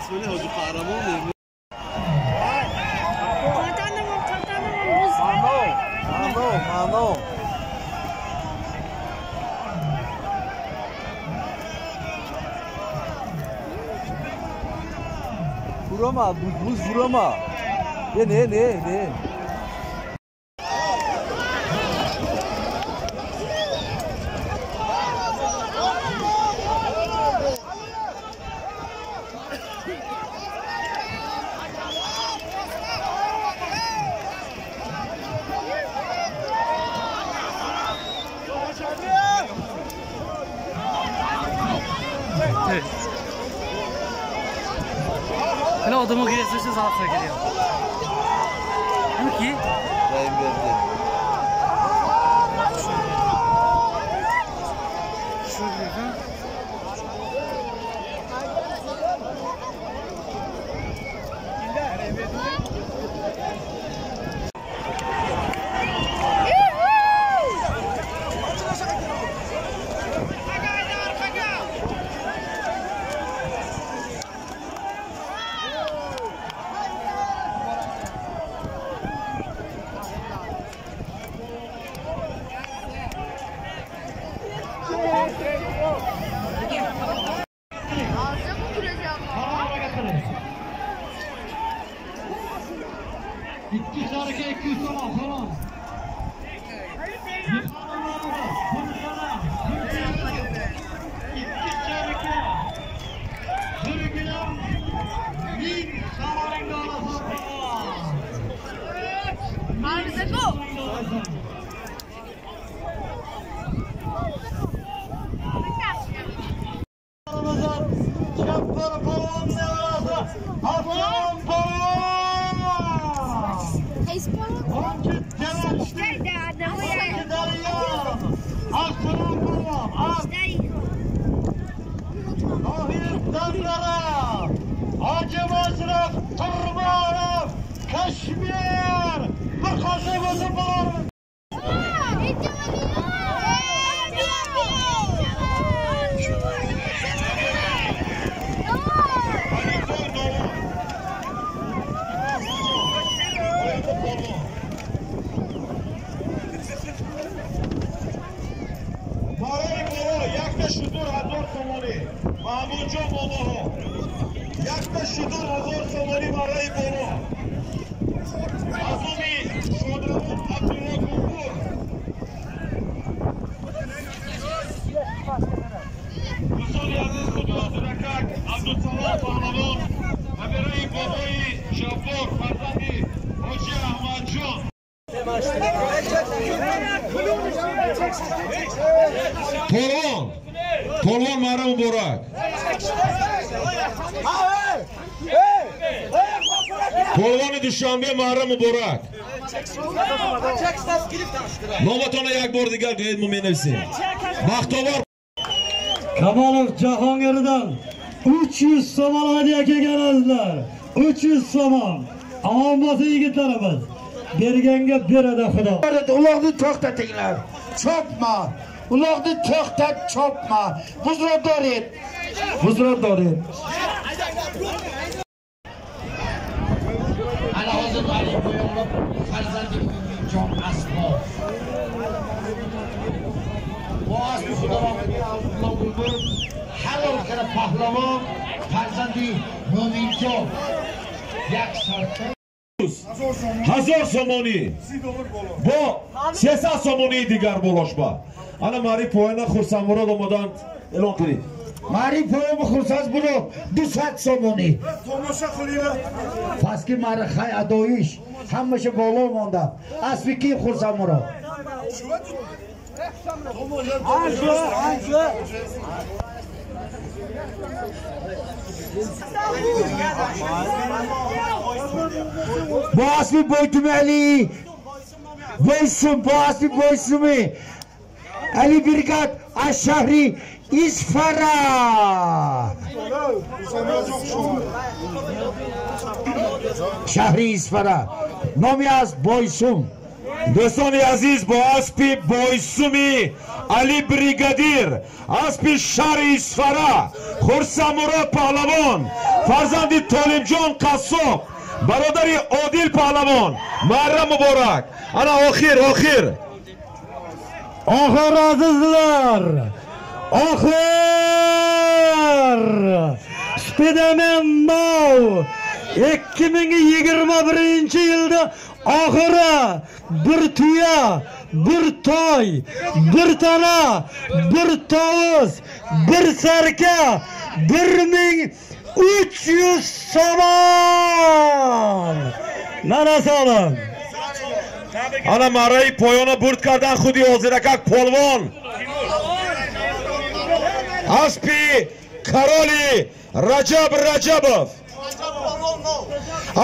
Mano. Vurama, buz vurama. Ne? Hele odamı giresi zaten geliyor. Bu ki? Dayım Şurada. İki şarkı 200 tamam tamam. İki şarkı. Bir gram bin Kaşmir! Bir qoshiq bo'lsa bo'larmi? Барои боло якта шутур 1000 сомонӣ. Маҳмудҷон бобоҳо. Якта шутур 1000 сомонӣ барои боло. Азоми шодравон Абдулло Гуфур. Дӯстони азиз, худоазуракак Абдусалом Паҳлавон ҳамираи бобои Ҷаббор фарзанди ҳоҷи Аҳмадҷон. Polvon! Polvon Muharram Muborak! Polvoni Dushanbe Muharram Muborak! Номатонро як бор дигар гӯед, мо менависем. Бахтовар Kamolov Jahongirdan 300 somon hadya kelgan azizlar. 300 somon. Omon bo'lsin yigitlarimiz. Berganga beradi Xudo. Uloqni to'xtatinglar. Chopma. Uloqni to'xtat, chopma. Buzroq et. Buzroq et. Ana hozir Ali Qo'yonov farzandi Mo'minjon Asbo. Bu asbi Xudovand Abdulloh halol qilib pahlavon farzandi Mo'minjon як сарта 1000 сомонӣ бо 300 сомонии дигар болошба. Ана мари поёна Хурсандмурод омаданд, эълон кунед. Мари поёна Хурсандмурод 200 сомонӣ. Томоша қилinglar. Pastki marixay adoyish hammasi боло монда. Asbi ki Хурсандмурод. Bu asbi Boytumali Boysum, bu asbi Boysumi Ali Birgat az şahri İsfara. Şahri İsfara. Nomi az Boysum. Дӯстони азиз, бо аспи Бойсуми Али Бригадир, аспи шаҳри Исфара, Хурсандмурод паҳлавон, Фарзанди Толибҷон Қассоб, бародари Одил Паҳлавон. Маъра муборак. Ана охир, охир. Oxir azizlar. Oxir. Spiderman Now 2021-yilda oxiri bir tuya, bir toy, bir tana, bir tovus, bir sarka, 1300 somon. Mana solim. Ана маъраи поёна бурд кардан худи ҳозиракак полвон. Аспи Кароли Раҷаб Раҷабов.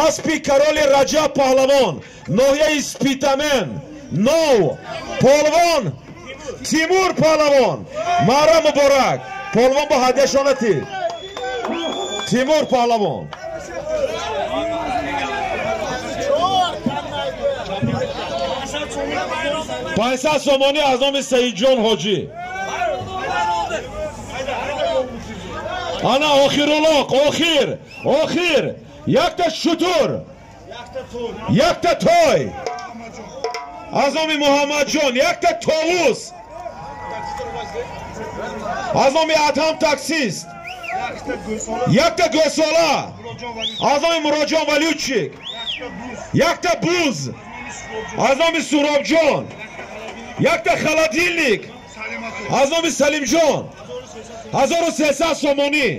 Аспи Кароли Раҷаб Паҳлавон, ноҳияи Спитамен, нов, полвон Тимур Паҳлавон. Маъра муборак. Полвон бо ҳадяшонати. Тимур Паҳлавон. 500 сомонӣ аз номи Саидҷон Ҳоҷӣ. Ана охирулоқ, охир, охир, якта шутур, якта той аз номи Муҳаммадҷон, якта товус аз номи Адҳам таксист, якта гӯсола аз номи Муроҷон Валютчик, якта буз аз номи Суробҷон, якта холодильник аз номи Салимҷон, 1300 сомонӣ.